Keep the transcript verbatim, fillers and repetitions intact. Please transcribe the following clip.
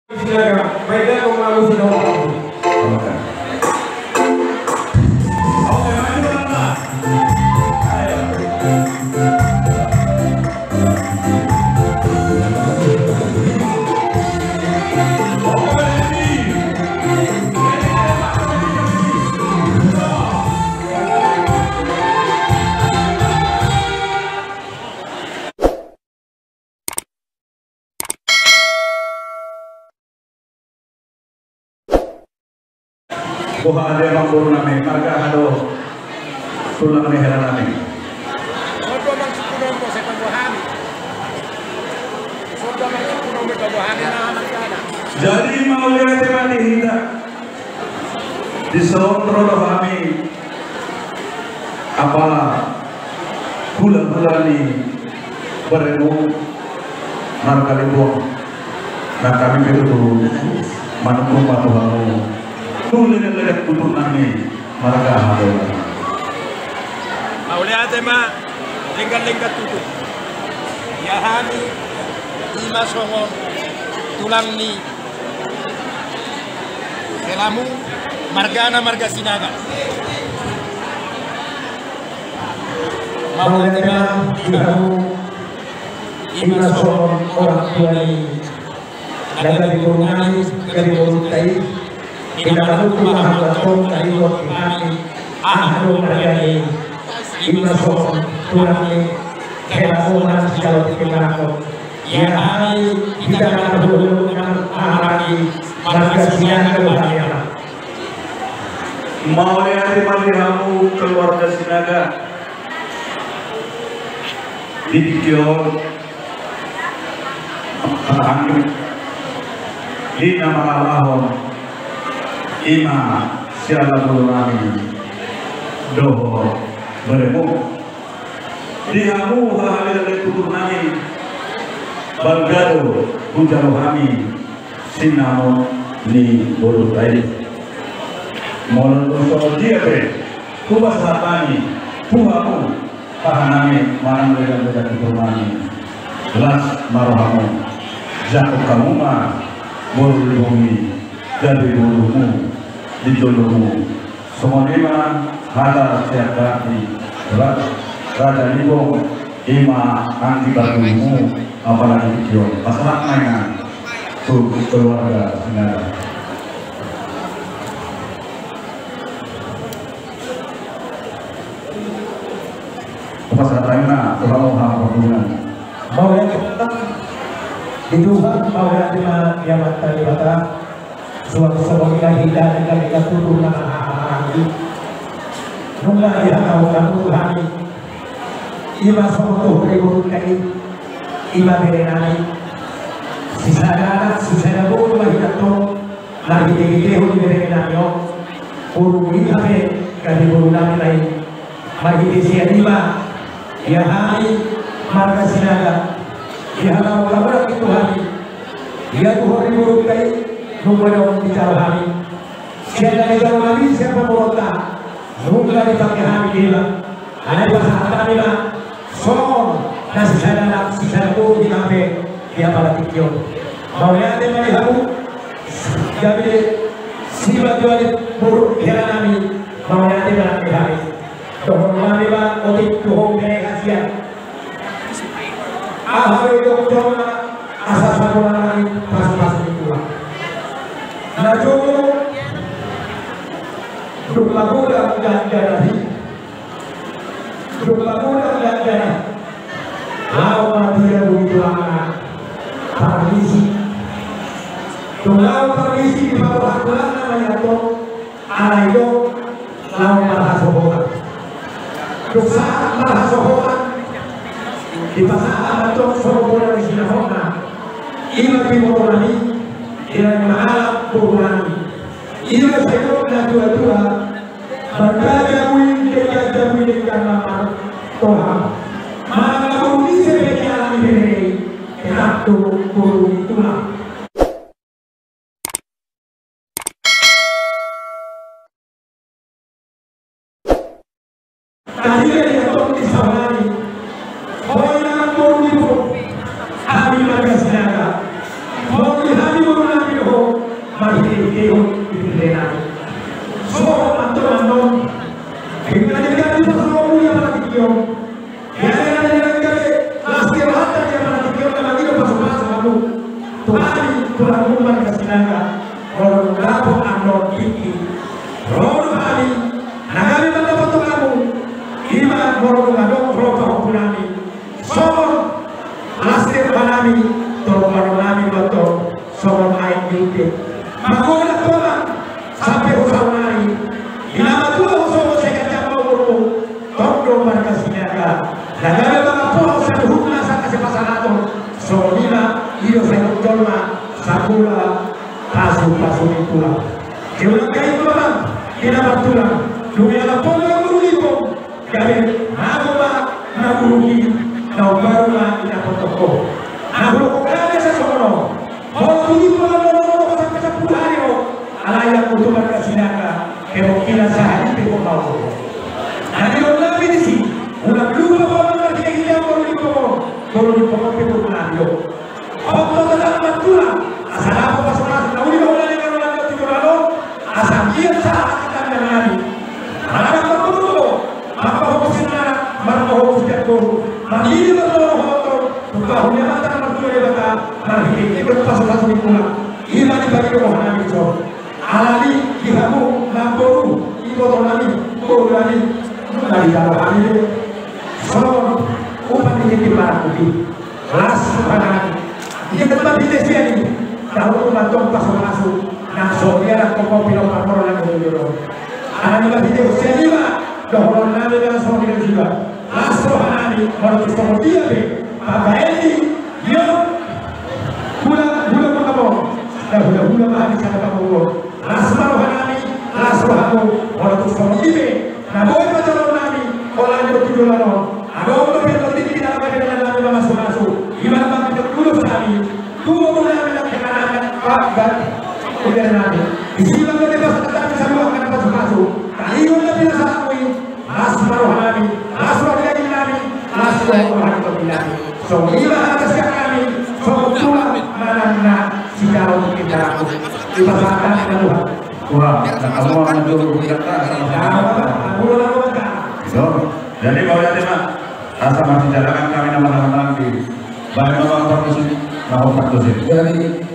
Sinaga, baik dah, mau lagu sudah. Boha dia, amang boru nami, marga aha do tulang ni hela nami? Sodo amang sipulon do, sai paboa hami. Sodo amang sipulon do, paboa hami na margana. Jadi mauliate ma di hita. Dison ro do hami apala hulahula ni beremu marga Limbong. Na hami pe tutu manungkun ma tu hamu tu legan-legan tutur nami marga aha do. Mauliate ma, legan-legan tutur. Ia hami ima songon tulang ni helamu, margana marga Sinaga. Mauliate ma di hamu ima songon orang tua ni na gabe boru nami, gabe borunta i. Ina manungkun ma hamu antong taringot di hami aha do margana i, ima songon tulang ni helamu na sijalo tingki manangkok. Ia hami hita na hulahula ni marga Sinaga do hami, amang. Mauliate ma di hamu keluarga Sinaga. Di tingki on di na mangalahon ima siala boru nami dohot beremu. Di hamu haha legan-legan tutur nami, balga do hujalo hami sinamot ni borunta i. Molo dung songon dia pe hupasahat hami tu hamu haha nami manang legan-legan tutur nami, las ma rohamu. Jangkon hamu ma boru Limbong i gabe borumu di jolomu. Songon i ma hata sian hami, Ra-, Raja Limbong, ima anggi batumu, apalagi di tingki on. Pasahat ma inna tu keluarga Sinaga. Pasahat ma inna tu hamu haha parhundul. Mauliate ma di Tuhan, mauliate ma di Amanta Debata. Suang songon i ma hita na gabe tutur nami haha maranggi. Nunga dihatahon hamu tu hami ima songon tutur ni borunta i, ima bere nami. Sisada anak sisada boru ma hita antong marhite-hitehon ni bere nami on. Boru i hape gabe boru nami ma i. Marhite sian i ma ia hami marga Sinaga, ia hami laho-laho tu hami, ia tu hori borunta i, nunga adong dijalo hami. Sian na dijalo hami sian pamoruonta, nunga dipake hami deba. Alai pasahat hami ma songon na sisada anak sisada boru hita pe di apala tingki on. Mauliate ma di hamu gabe sibatua ni boru hela nami. Mauliate ma di hami. Dohonon nami ma otik tu ho bere hasian. Aha do didok jolma asa sabola nami pasu-pasu ni tulang. Na jolo dung magodang ganda na hi, dung magodang ganda na hi, laho ma di jabu ni tulangna parmisi. Dung laho parmisi dipaboa tulangna ma i antong. Alai do laho marhasohotan. Dung sahat marhasohotan, dipasahat ma antong songon poda ni sinahotna. Ima tu boru nami, ima na mangalap boru nami. Ima sai didok na tua-tua, marga Jabu i, marga Jabu i denggan ma martoha. Manang na boru ni ise pe dialap ni bere i, tetap do boru ni tulang. Tadi dia tok di sawanani. Boy na boru ni boru. Hami marga Sinaga. Boru ni hami boru nami do. Tulang marga Sinaga, molo dung dapot annon tingki, ro do hami, na gabe mandapothon hamu, ima molo dung adong ro pahompunami, songon las ni rohanami, tolong manonami do tong, songon aek ni ute. Manggoda toma, sampe hu saonari, ima matua hu songon sega jamba umurmu, tong do marga Sinaga, na gabe mangapohon saluhutna sanga sipasahaton, songon ima, i do sai jolma, sabola, pasu-pasu ni tulang. Diulang kai tu amang, di na martulang, dung i ala pona guru ni pong, gabe mago ma na guru ni, na umbaru ma i na potoko. Na guru ko kami sasongono. Molo tujuh puluh lima puluh sampai sepuluh hari ro. Alai anggo tu marga Sinaga, kemungkinan sahali pe ho mau. Na di on nabi disi, ulang lupa paman marhia-hia guru ni pong, guru ni pong pe guru nabi do. Hot do tetap martulang, asa dapot pasu-pasu, na uli do holan ni roha ni tulang on, asa hian sahat di tangan nami. Anak marboru do, marboru sinana, marboru setiap boru, marhite marboru hoton, tumpahon ni amanta na martua Debata, marhite ikut pasu-pasu ni tulang. Ima di pagi do roha nami so. Alani di hamu namboru, iboto nami, boru nami, na di tano hami. Songon upa ni tingki marangkuti. Las roha nami. Dia tempat di desa ni. Tahu tu mantong pasu-pasu. Nang so dia lah kau kopi lo pamor lah dulu dulu. Alani bagi dia usia lima. Dohonon nami dengan songon dia juga. Las roha nami. Molo tu songon dia be. Papa Endi. Yo. Hula, hula makamu. Dah hula, hula mahani sana kamu. Las ma roha nami, las rohamu, molo tung songon i be, na boi pajaron nami, holan do tu joloan on. Adong do pe tingki na gabe dalan nami mamasu-masu, ima na mangkidok ulos nami, tu boru nami na kehanan, pak, bat, ujar nami. Disi ma gabe pasahat nami saluhut angka na pasu-pasu, tangihon na pinasahatmu i, las ma roha nami, las roha ni daging nami, las roha ni tondi nami. Songon i ma hata sian nami, songon tulang manang na sijalo mungkin dalam. Dipasahat nami na Tuhan. Wah, na kamu akan jolo bulan kan? Yo, jadi mau ya tema. Asa masih jalankan kami nama-nama nanti. Baik, nama apa tuh sih? Nama apa tuh sih? Jadi